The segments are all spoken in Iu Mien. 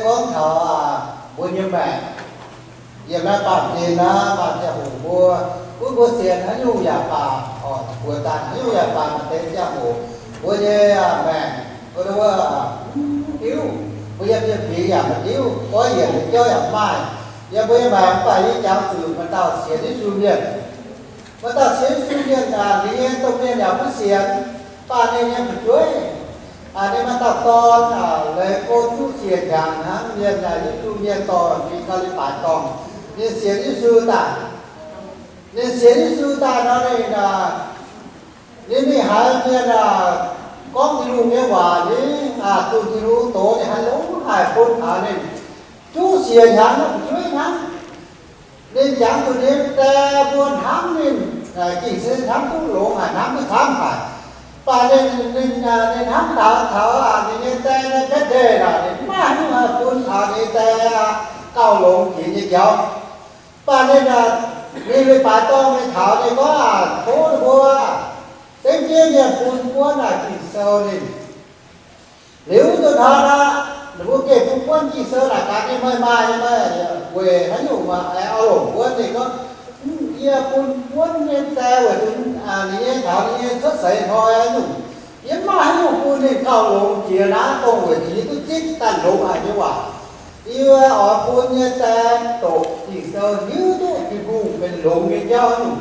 Gorngv taux mbuo nyei maengc, yiem naaiv baamh gen naaiv, baamh ziangh hoc mbuo, gunv mbuo sienx haaix nyungc yaac baac, oc, buoz-zaangc haaix nyungc yaac baac, maaih deix ziangh hoc mbuo nyei maengc, mbuo, mbuo mv diuv, mbuo yiem nyei fingx yaac maiv diuv, goiv yienc nyei jauv yaac mv maaih. Yiem mbuo nyei maengc mv baac yie jangx zuqc maaih dauh sienx Yesu mienh. Maaih dauh sienx Yesu mienh, ninh nyei domh mienh yaac mv sienx, mv baac ninh nyei fu'jueiv, ninh maaih dauh dorn, leiz go juqv siec hnyangx hnangv mienh, Yesu mienh dorh ninh gauh leiz-baaix dorngh. Ninh sienx Yesu daaih, ninh sienx Yesu daaih nor, ninh, ninh mingh haiz mienh gorngv Tin-Hungh nyei waac, ninh zunh Tin-Hungh doz, ninh haih longx haic bun taux ninh juqv siec hnyangx nyei fu'jueiv hnangv. Ninh jangx zuqc ninh die mbuo hnamv ninh, Ging-Sou hnamv duqv longx haic, hnamv duqv camv haic. Mv baac ninh, ninh, ninh hnamv taux, taux ninh nyei die nyei birthday lorqc, ninh mv maaih haaix nyungc haih bun taux ninh nyei die gauh longx jiex nyei jauv. Mv baac ninh, ninh leiz-baaix dorngh mingh taux ninh gorngv, tov ninh mbuo, sengv jienv mienh bun buonv naaic Ging-Sou ninh. Liuz wuov zanc hnoi naaic, ninh mbuo gengh bun buonv Ging-Sou naaic gaax, ninh meih maaih, meih weic haaix nyungc maaih auv-longc buonv? Ninh gorngv, yie bun buonv nyei die weic zuqc ninh nyei taux ninh nyei cuotv seix hnoi nyungc, yie mv maaih haaix nyungc bun ninh gauh longx jiex naaiv dongh weic zuqc yie duqv zipv daaih longx haic nyei waac. Yie oix bun nyei die doqc Ging-Sou, hiuv duqv Tin-Hungh benx longx nyei jauv nyungc.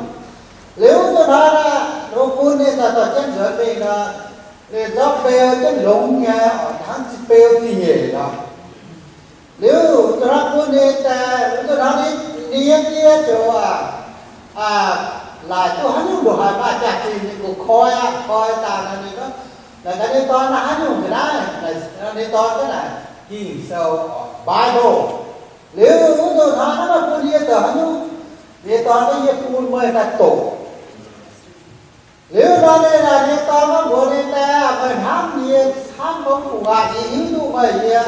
Liuz wuov zanc hnoi naaic, ninh mbuo bun ninh daaih dorh jienv nzuonx mingh nor, ninh zorqv beu jienv longx nyei, hnangv beu zingh nyeic nor. Liuz wuov zanc hnoi bun ninh die, wuov zanc hnoi ninh, ninh nyei die ziouc laaic duqv haaix nyungc ndongc haaix maaih jaax-zinh ninh mbuo koi aqv, koi daaih nor ninh gorngv, naaic gaax ninh dorn, naaiv haaix nyungc ga'naaiv? Ninh dorn gorngv naaic, Ging-Sou, Bible. Liuz wuov zanc hnoi naaiv maaih bun yie zoux haaix nyungc? Ninh dorn gorngv, yie bun meih daaih doqc. Liuz nor ninh, ninh dorn gorngv mbuox ninh die, meih hnamv yie camv gorngv mv baac yie hiuv duqv meih, yie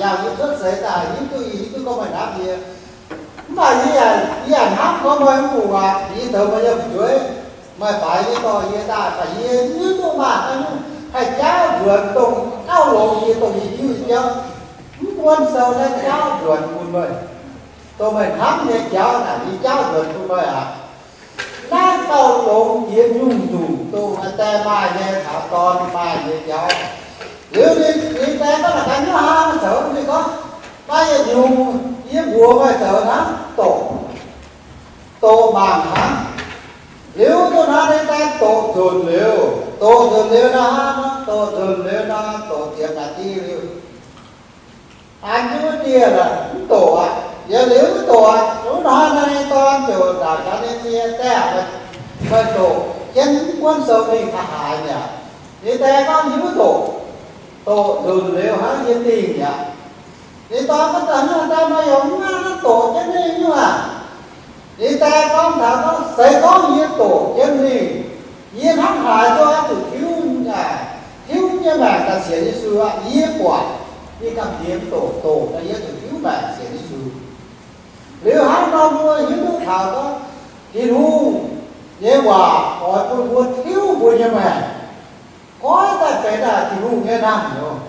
yangh yie cuotv seix daaih hiuv duqv, yie hiuv duqv gorngv meih hnamv yie. Mv baac yie, yie yaac hnamv gorngv meih mv baac yie zoux meih nyei fu'jueiv, meih faix yie dorh yie daaih, mv baac yie hiuv duqv maaih haaix nyungc haih jaauv nzuonx dongh gauh longx yie dongh yie hiuv nyei jauv. Mv buonv sou naaiv jaauv nzuonx bun meih, dongh meih hnamv nyei jauv naaic yie jaauv nzuonx bun meih aqv. Naaiv gauh longx jiex nyungc-nyungc dongh die maaih nyei caux dorn maaih nyei jauv. Liuz ninh, ninh die gorngv, naaic gaax, hnangv haaix zoux? Ninh gorngv, maaih yietc nyungc yie mbuox meih zoux hnangv, doqc, doqc mangc hnangv. Liuz wuov zanc hnoi ninh die doqc nzunc liuz, doqc nzunc liuz nor, doqc nzunc liuz nor, doqc ziepc naaic diuh liuz, an jienv wuov dieh mv doqc aqv. Liuz, liuz mv doqc aqv, wuov hnoi naaiv ninh dorn ziouc naaic gaax ninh nyei die, meih doqc jienv mv buonv sou mingh haaix haaix mi'aqv. Ninh die gorngv, yie mv doqc. Doqc nzunc liuz hnangv yie dingh mi'aqv. Ninh dorn gorngv, daaih hnangv naaiv daaih meih yaac mv hnangv naaiv doqc jienv mingh nyungc aac. Ninh die gorngv taux gorngv, se gorngv yie doqc jienv mingh, yie hnangv haaix nor oix zuqc tiuv, tiuv nyei maengc daaih sienx Yesu aqv. Yie buatc yie gamh nziex mv doqc, doqc nor yie zuqc tiuv maengc sienx Yesu. Liuz hnangv nor mbuo hiuv duqv taux gorngv Tin-Hungh nyei waac oix bun mbuo tiuv mbuo nyei maengc, goiv daaih benx daaih Tin-Hungh nyei naamh nyouz.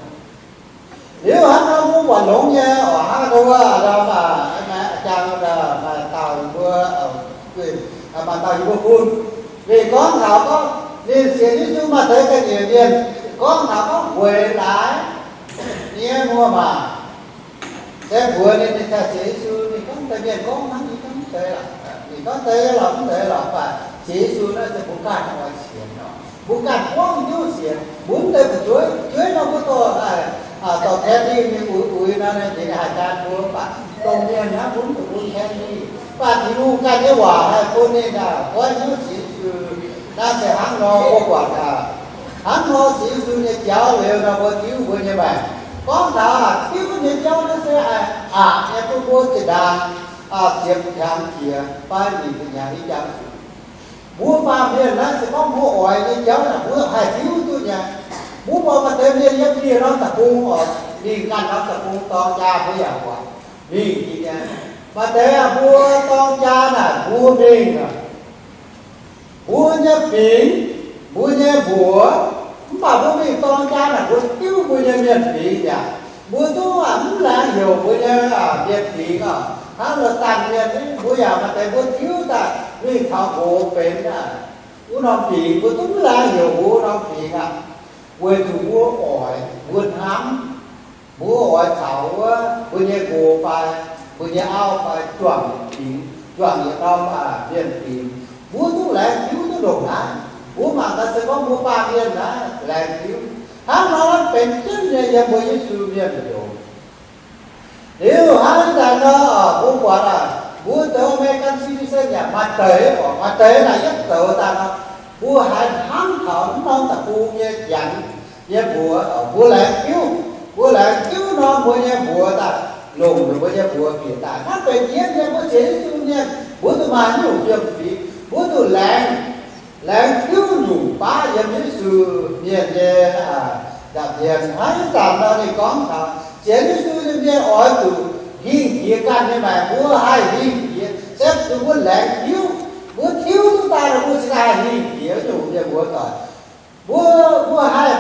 Liuz hnangv nor mbuo buatc longx nyei oc. Hnangv wuov, jang maaih dauh yie mbuo, maaih dauh yie mbuo fun, ninh gorngv taux gorngv ninh sienx Yesu maaih deix ga'nyiec mienh gorngv taux gorngv weic laaix nyei muoz-maac se mbuox ninh, ninh daaih sienx Yesu. Ninh gorngv deix mienh gorngv hnangv, ninh gorngv deix, ninh gorngv deix lorqc, mv deix lorqc, mv baac sienx Yesu naaiv se mbuo ganh oix sienx nor. Mbuo ganh buangv hnyouv sienx, mbuo mv deix fu'jueiv, fu'jueiv nor mbuo dorh, dorh candy mingh uix uix nor, ninh haih gan mbuo, mv baac domh mienh naaiv mbuo mv zuqc bun candy. Mv baac Tin-Hungh ganh nyei waac haih bun ninh goiv hnyouv sienx Yesu. Naaiv se hnangv nor mbuo buatc hnangv nor sienx Yesu nyei jauv liuz nor mbuo tiuv mbuo nyei maengc. Gorngv taux tiuv nyei jauv naaiv se aqc nyei bun mbuo zinh ndaangc ziepc hnyangx jiex fai nyic ziepc hnyangx i jangx zuqc. Mbuo baamh mienh naaiv se gorngv mbuo oix nyei jauv naaic mbuo haih tiuv duqv nyei. Mbuo buatc maaih deix mienh yiem ndie-ndorm deic-bung oc, mingh ganh norm deic-bung dorng jaa mbuo yaac buatc mingh nyei. Maaih deix mbuo dorng jaa naaic mbuo mingh aqv. Mbuo nyei fingx, mbuo nyei mbuox, mv baac mbuo mingh dorng jaa naaic mbuo tiuv mbuo nyei mienh fingx yaac Mbuo zungv mv laengz heuc mbuo nyei mienh fingx oc. Hnangv loz-dangh mienh, mbuo yaac maaih deix mbuo tiuv daaih mingh taux nqox benx wuov norm fingx, mbuo zungv mv laengz heuc mbuo wuov norm fingx aqv. Weic zuqc mbuo oix, mbuo hnamv, mbuo oix caux wuov mbuo nyei nqox fai mbuo nyei auv fai juangc fingx, juangc yietc norm mienh fingx, mbuo zungv laengz tiuv duqv ndongc naaiv. Mbuo mangc gaax, se gorngv mbuo baamh mienh naaiv laengz tiuv, hnangv nor benx jienv nyei yiem mbuo Yesu mienh njoux. Liuz hnangv daaih nor, mbuo buatc aac, mbuo zoux American citizen yaac maaih deix oc, maaih deix naaic yietv zoux daaih nor, mbuo haiz hnamv taux mv norm deic-bung nyei janx nyei mbuox, mbuo laengz tiuv, mbuo laengz tiuv nor mbuo nyei mbuox daaih, longc ninh mbuo nyei mbuox bieqc daaih. Naaiv benx jienv nyei mbuo sienx Yesu mienh, mbuo zuqc maaih nyungc fiem-fingx, mbuo zuqc laengz, laengz tiuv nyungc baav yiem Yesu mienh nyei nza'hmien. Hnangv zanc nor ninh gorngv taux sienx Yesu nyei mienh oix zuqc hingh jiex ganh nyei maengc. Mbuo haih hingh jiex se zuqc mbuo laengz tiuv. Mbuo tiuv duqv daaih nor mbuo cingx daaih hingh jiex nyungc mienh mbuo doic. Mbuo, mbuo haih,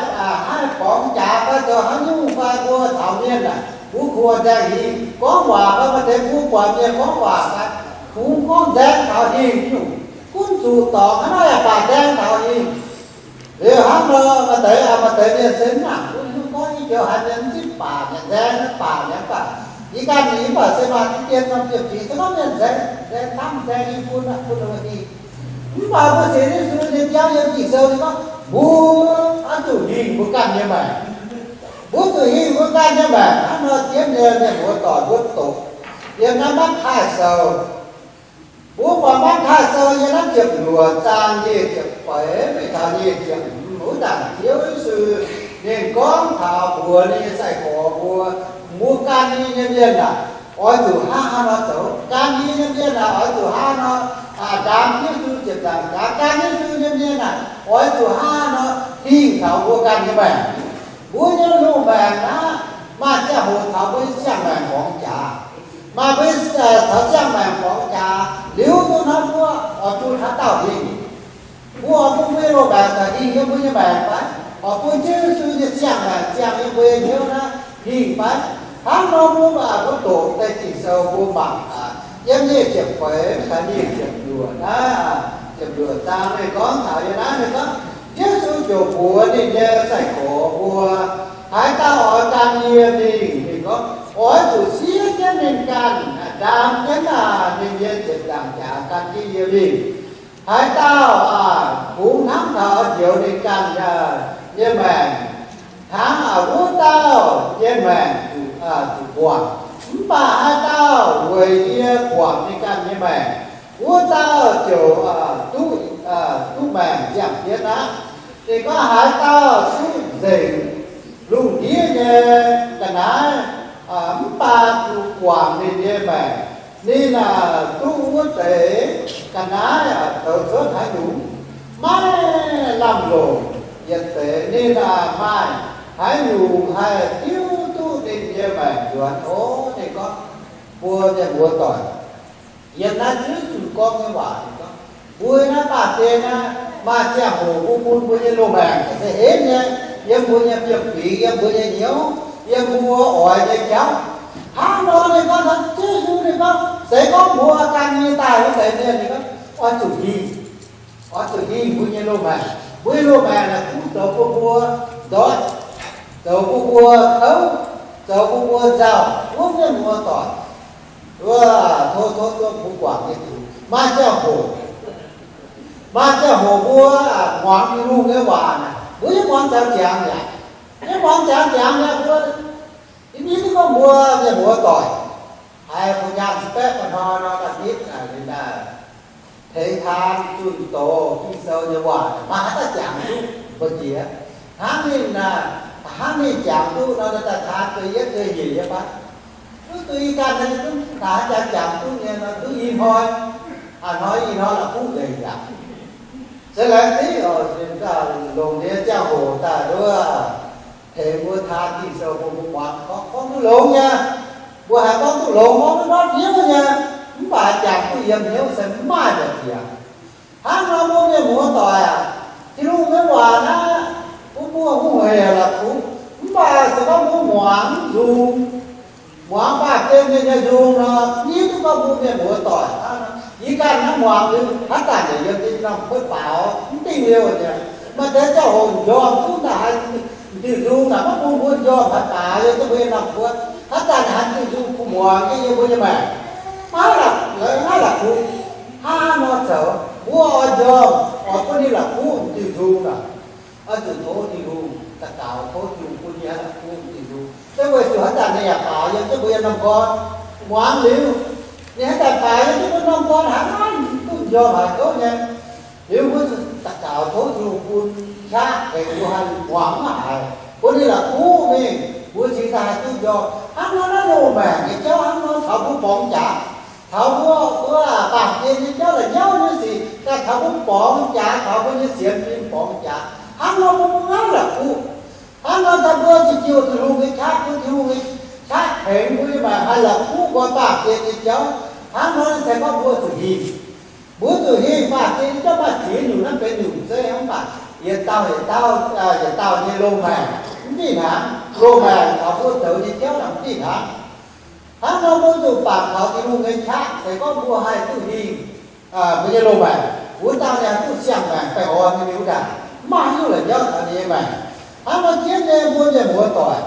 haih borngz jaax fai zoux haaix nyungc fai mbuo taux mienh aah, mbuo kuh nzaeng hingh gorngv waac fai maaih deix mbuo buatc mienh gorngv waac fai kungx gorngv nzaeng taux hingh nyungc, gunv zuqc dorngc hnangv naaiv yaac baac nzaeng taux hingh. Liuz hnangv nor maaih deix, maaih deix mienh se mv nangc gunv nyungc gorngv i joux haaix mienh mv zipv baac nyanc nzaeng, baac nyanc baac yie ganh mingh mv baac se maaih deix dien norm fiem-fingx se gorngv mienh nzaeng, nzaeng camv nzaeng i bun aqv, bun ninh hingh. Mv baac mbuo sienx Yesu nyei jauv yiem Ging-Sou ninh gorngv mbuo oix zuqc hingh mbuo ganh nyei maengc. Mbuo zuqc hingh mbuo ganh nyei maengc. Hnangv nor jienv nyei mienh muoz doic, mbuo doqc yiem naaiv Matv^taai Sou. Mbuo buatc Matv^taai Sou yiem naaiv ziepc luoqc zaang nyic ziepc feix mingh taux nyic ziepc hmz wuov zanc, Ziouv Yesu ninh gorngv taux mbuox ninh nyei sai-gorx mbuo, mbuo gan ninh nyei mienh aah, oix zuqc hnangv haaix nor zoux? Gan ninh nyei mienh aah, oix zuqc hnangv haaix nor ndaam Yesu ziepc nzaangc jaax? Gan Yesu nyei mienh aah, oix zuqc hnangv haaix nor hingh taux mbuo ganh nyei maengc? Mbuo nyei loz-maengc naaiv maaih ziangh hoc taux mbuo nyei siang-maengc borngz jaax, maaih mbuo taux siang-maengc borngz jaax liuz, duqv hnangv mbuo oix bun haaix dauh hingh? Mbuo oix bun mbuo nyei loz-maengc daaih hingh yiem mbuo nyei maengc fai? Oix bun Ziouv Yesu nyei siang-maengc ziangh yiem mbuo nyei hnyouv naaiv hingh fai? Hnangv nor mbuo, mbuo doqc deix Ging-Sou mbuo mangc aqv, yiem nyic ziepc feix taux nyic ziepc luoqc naaiv, ziepc luoqc zaang ninh gorngv taux yiem naaiv ninh gorngv, Yesu ziouc mbuox ninh nyei sai-gorx mbuo, haaix dauh oix gan yie mingh, ninh gorngv, oix zuqc siev jienv ninh ganh, ndaam jienv ninh nyei ziepc nzaangc jaax gan jienv yie mingh. Haaix dauh kungx hnamv taux njoux ninh ganh nyei maengc, hnangv wuov dauh nyei maengc zuqc buangc. Mv baac haaix dauh weic yie buangc ninh ganh nyei maengc, wuov dauh ziouc duqv, duqv maengc ziangh jienv aqv. Ninh gorngv haaix dauh duqv nzengc lungh ndiev nyei ga'naaiv, mv baac zuqc guangc ninh nyei maengc, ninh duqv wuov deix ga'naaiv zoux cuotv haaix nyungc, maiv lamh longc yietc deix. Ninh maaih haaix nyungc haih diuv duqv ninh nyei maengc nzuonx oc? Ninh gorngv, mbuo mienh muoz doic, yiem naaiv Ziouv Yesu gorngv nyei waac ninh gorngv, mbuo naaiv baamh gen naaiv maaih ziangh hoc mbuo bun mbuo nyei loz-maengc se henv nyei, yiem mbuo nyei fiem-fingx, yiem mbuo nyei hnyouv, yiem mbuo oix nyei jauv. Hnangv nor ninh gorngv, Ziouv Yesu ninh gorngv, se gorngv mbuo gan yie daaih wuov deix mienh, ninh gorngv, oix zuqc hingh, oix zuqc hingh mbuo nyei loz-maengc. Mbuo nyei loz-maengc naaic kuv zoux bun mbuo nzoih, zoux bun mbuo kouv, zoux bun mbuo nzauh. Wuov mienh muoz doic, tov, tov, tov mbuo guangc nyei zuqc maaih ziangh hoc, maaih ziangh hoc mbuo muangx Tin-Hungh nyei waac naaic, mbuo yiem muangx ziangx ziangx yaac, yiem muangx ziangx ziangx yaac mbuo, yie mv hiuv duqv gorngv mbuo mienh muoz doic haiz mbuo nyaanh baeqv ba'hnoi nor, da'nitv naaic ninh aah, tengx taan zunh doz Ging-Sou nyei waac, maaih haaix dauh jangx duqv mbu'ziex? Hnangv ninh aah, hnangv ninh jangx duqv nor, daaih taan zueiz yietv zueiz nyeic nyei fai? Duqv zuqc ih ganh naaiv zungv hnangv jangx jangx duqv nyei nor, duqv ih hnoi, a'hnoi ih hnoi la'kuqv nzengc yaac. Se laengz zingh oc, longc nyei ziangh hoc daaih nduov tengx mbuo taan Ging-Sou bun mbuo muangx, gorngv duqv longx nyei. Mbuo haiz gorngv duqv longx, gorngv duqv hnangv hnyouv nyei, mv baac jangx duqv yiem hnyouv se mv maaih mbu'ziex. Hnangv nor mbuo mienh muoz doic aac, Tin-Hungh nyei waac naaiv bun mbuo hungh hec la'kuqv, mv Mv baac se gorngv mbuo muangx nzung, muangx baamh gen nyei nzung nor, yie duqv gorngv mbuo mienh muoz-doic hnangv nor, yie ganh hnangv muangx liuz, haaix zanc yaac yiem jienv norm kuotv baaux mv dingh liouh nyei. Maaih deix ziangh hoc m'njormh zungv daaih haiz diuh nzung naaic maiv bun mbuo njormh haaix daaih yiem jienv mbuo nyei norm kuotv. Haaix zanc haiz diuh nzung kuh muangx nyei yiem mbuo nyei maengc, maiv la'kuqv, hnangv nor zoux, mbuo oix njormh, oix bun ninh la'kuqv diuh nzung naaic. Oix zuqc tov Tin-Hungh daux gaux, tov Tin-Hungh bun yie haih la'kuqv diuh nzung. Se weic zuqc haaix zanc ninh yaac baaux yiem jienv mbuo nyei norm gorn, muangx liuz, ninh haaix zanc baaux yiem jienv mbuo norm gorn haiz naaiv duqv njormh haiz kouv nyei. Liuz mbuo zuqc daux gaux tov Tin-Hungh bun qaqv tengx mbuo haih muangx maiv haiz, bun ninh la'kuqv mingh, mbuo cingx daaih haih duqv njormh. Hnangv nor naaiv loz-maengc nyei jauv hnangv nor taux mbuo borngz jaax, taux mbuo, mbuo baamh gen nyei jauv la'nyauv nyei sic daaih taux mbuo borngz jaax, taux mbuo nyei sienx fim borngz jaax. Hnangv nor mbuo maiv la'kuqv. Hnangv nor daaih mbuo zuqc jiu Tin-Hungh nyei qaqv, bun Tin-Hungh nyei qaqv tengx mbuo nyei maengc haih la'kuqv nqoi baamh gen nyei jauv. Hnangv nor se gorngv mbuo zuqc hingh, mbuo zuqc hingh baamh gen nyei jauv maaih ziex nyungc, naaiv benx nyungc zeiv mv baac yietc dauh yietc dauh, yietc dauh nyei loz-maengc mv fih hnangv. Loz-maengc taux mbuo zoux nyei jauv naaic mv fih hnangv. Hnangv nor mbuo zuqc bangc taux Tin-Hungh nyei qaqv se gorngv mbuo haih duqv hingh mbuo nyei loz-maengc, wuov dauh ninh haih duqv siang-maengc baengh orn nyei liuz daaih, mv maaih haaix nyungc la'nyauv taux ninh nyei maengc. Hnangv nor jienv nyei mbuo mienh muoz-doic,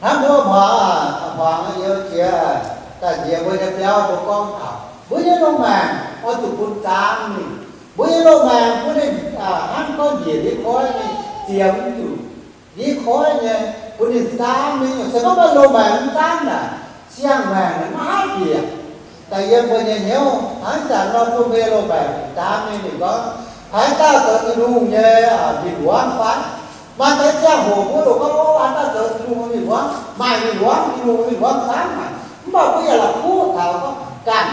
hnangv mbuo hmuangx, hmuangx youz jiex daaih nziex mbuo nyei biauv mbuo gorngv taux mbuo nyei loz-maengc oix zuqc bun zaangv mingh. Mbuo nyei loz-maengc bun ninh hnangv gorngv njiec ndiev koiv nyei, ziemx zuqc ndiev koiv nyei, bun ninh zaangv mingh. Se gorngv mbuo loz-maengc mv zaangv naaic, siang-maengc naaic maiv haih bieqc daaih yiem mbuo nyei hnyouv. Hnangv zanc nor bun mbuo nyei loz-maengc zaangv mingh. Ninh gorngv, haaix dauh zoux Tin-Hungh nyei win-wangv fai? Maaih deix ziangh hoc mbuo loz-gorngv, o, haaix dauh zoux Tin-Hungh nyei win-wangv, maaih win-wangv, Tin-Hungh nyei win-wangv zaangv haic. Mv baac mbuo yaac la'kuqv taux gorngv ganh,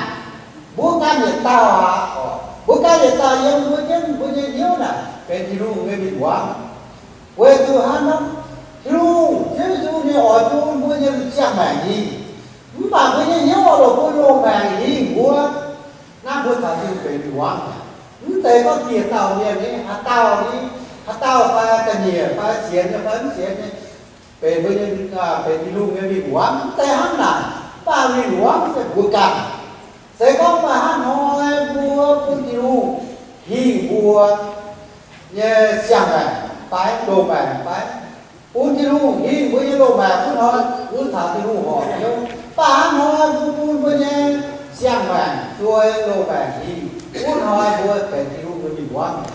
mbuo ganh yietc dauh aqv oc. Mbuo ganh yietc dauh yiem mbuo jienv mbuo nyei hnyouv naaic benx Tin-Hungh nyei win-wangv. Weic zuqc hnangv nor, Tin-Hungh, Ziouv Yesu ninh oix bun mbuo nyei siang-maengc hingh. Mv baac mbuo nyei hnyouv oix longc mbuo loz-maengc hingh mbuo, naaiv mbuo caux Tin-Hungh benx win-wangv. Mv zeiz gorngv dieh dauh mienh nyei, haaix dauh nyei, haaix dauh fai ga'nyiec fai sienx nyei fai mv sienx nyei, benx mbuo nyei, benx Tin-Hungh nyei win-wangv. Mv zeiz hnangv naaic. Mv baac win-wangv se mbuo ganh. Se gorngv maaih hnangv hnoi mbuo bun Tin-Hungh hingh mbuo nyei siang-maengc fai loz-maengc fai, bun Tin-Hungh hingh mbuo nyei loz-maengc wuov hnoi, mbuo caux Tin-Hungh horpc hnyouv. Mv baac hnangv hnoi mbuo bun mbuo nyei siang-maengc zuei loz-maengc hingh, wuov hnoi mbuo benx Tin-Hungh nyei win-wangv.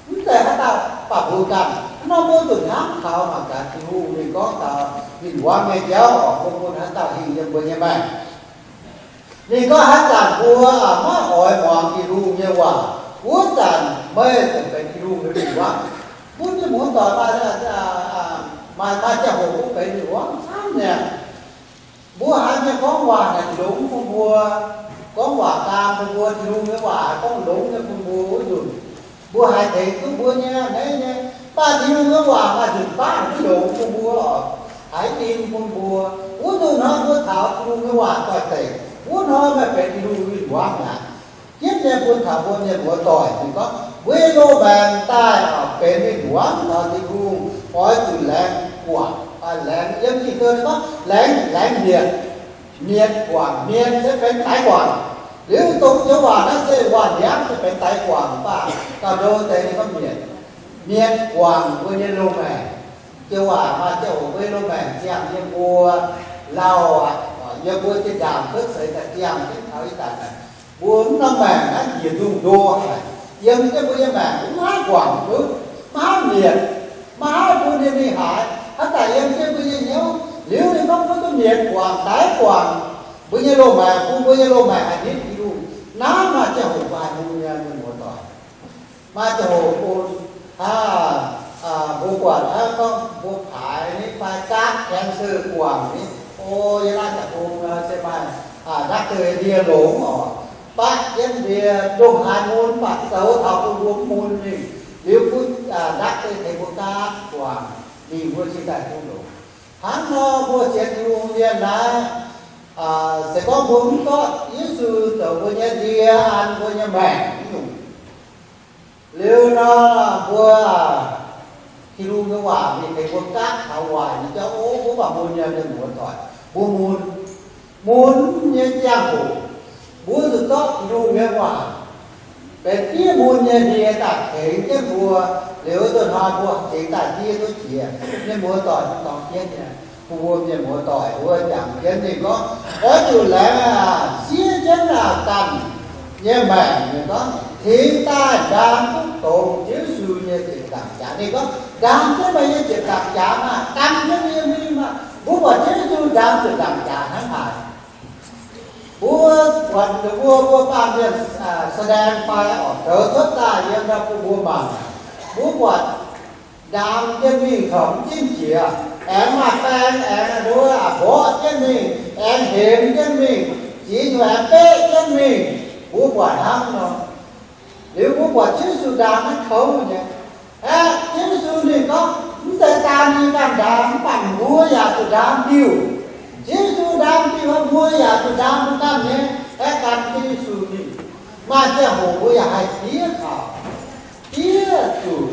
Mv zeiz haaix dauh, mv baac mbuo ganh. Hnangv nor mbuo zuqc hnamv taux mangc gaax Tin-Hungh ninh gorngv taux win-wangv nyei jauv oc, mbuo bun haaix dauh hingh yiem mbuo nyei maengc. Ninh gorngv haaix zanc mbuo maiv oix muangx Tin-Hungh nyei waac, wuov zanc meih ziouc benx Tin-Hungh nyei win-wangv. Mbuo mienh muoz-doic, maaih, maaih ziangh hoc mbuo benx win-wangv camv nyei. Mbuo haiz mienh gorngv waac naaic longx bun mbuo, gorngv waac gaam bun mbuo, Tin-Hungh nyei waac gorngv longx nyei bun mbuo wuov nyungc. Mbuo haiz tengx duqv mbuo nyei a'hneiv nyei. Mv baac Tin-Hungh nyei waac maaih nzunc baav mv longx bun mbuo oc, haiz ding bun mbuo. Wuov nzunc hnoi mbuo taux Tin-Hungh nyei waac doix-dekc, wuov hnoi meih benx Tin-Hungh win-wangv aqv. Jienv nyei bun taux mbuo mienh muoz-doic, ninh gorngv mbuo nyei loz-maengc daaih benx win-wangv taux Tin-Hungh, oix zuqc laengz guangc, laengz, yiem Ging-Sou ninh gorngv laengz, laengz mietc. Mietc guangc, mietc se benx daix guangc. Liuz dongh joux waac naaiv se waac-hnyangx se benx daix guangc, mv baac gauh ndo deix ninh gorngv mietc. Mietc guangc mbuo nyei loz-maengc. Joux waac maaih ziangh hoc mbuo nyei loz-maengc ziangh yiem mbuo lauh aqv, yiem mbuo zinh ndaangc cuotv seix daaih ziangh jienv taux ih zanc naaic. Mbuo mv norm maengc naaiv njiec nzungh ndo haic, yiem jienv mbuo nyei maengc mv haih guangc duqv, mv haih mietc, mv haih bun ninh mingh haaix, haaix zanc yiem jienv mbuo nyei hnyouv. Liuz ninh gorngv mbuo duqv mietc guangc, daix guangc mbuo nyei loz-maengc, bun mbuo nyei loz-maengc haih nitv Tin-Hungh. Naaiv maaih ziangh hoc mbuo haih bun nyei, mienh muoz-doic. Maaih ziangh hoc bun, aa, mbuo buatc hnangv gorngv mbuo paaix ni fai gaatv cancer guangc ni, o, yie naaiv deic-bung nor se maaih, aa, doctor ndie longx oc, batv jienv ndie ndongc haaix mun mv baac zoux taux bun mbuo mv mun mingh. Liuz bun, aa, doctor tengx mbuo gaatv guangc mingh, mbuo cingx daaih duqv longx. Hnangv nor mbuo sienx Tin-Hungh mienh naaiv, aa, se gorngv mbuo mv zorqv Yesu zoux mbuo nyei ndie an mbuo nyei maengc nyungc, liuz nor mbuo, aa, Tin-Hungh nyei waac mingh tengx mbuo gaatv taux waaic nyei jauv. O, mbuo baac mun nyei mienh muoz-doic, mbuo mun, mun nyei ziangh hoc, mbuo zuqc zorqv Tin-Hungh nyei waac benx diev mun nyei hnie daaih tengx jienv mbuo. Liuz nzunc hnoi mbuo cingx daaih ndiev duqv jiex. Mienh muoz-doic, mv dorngx jienv nyei, bun mbuo mienh muoz-doic mbuo jangx jienv ninh gorngv, oix zuqc laengz aac, siev jienv aac ganh nyei maengc. Ninh gorngv cingx daaih ndaam duqv dongz Yesu nyei ziepc nzaangc jaax. Ninh gorngv ndaam jienv meih nyei ziepc nzaangc jaax maah, gan jienv yie mingh maah. Mbuo buatc Yesu ndaam ziepc nzaangc jaax hnangv haaix? Mbuo buatc mbuo, mbuo baamh mienh แสดง fai oc, zoux cuotv daaih yiem ndau bun mbuo mangc. Mbuo buatc ndaam jienv mingh corc mv zipv jiex, aengx maaih baeng, aengx mbuo aac mborqv jienv mingh, aengx hemx jienv mingh, ziex nyungc aengx beqv jienv mingh. Mbuo buatc hnangv nor. Liuz mbuo buatc Ziouv Yesu ndaam maiv kouv nyei. Aeqv, Ziouv Yesu ninh gorngv, mv zeiz daan ninh ganh ndaam, mv baac mbuo yaac zuqc ndaam diuh. Ziouv Yesu ndaam diuh, mbuo yaac zuqc ndaam mbuo ganh nyei. Aeqv, gan Ziouv Yesu mingh. Maaih ziangh hoc mbuo yaac haih diev kaux, diev zuqc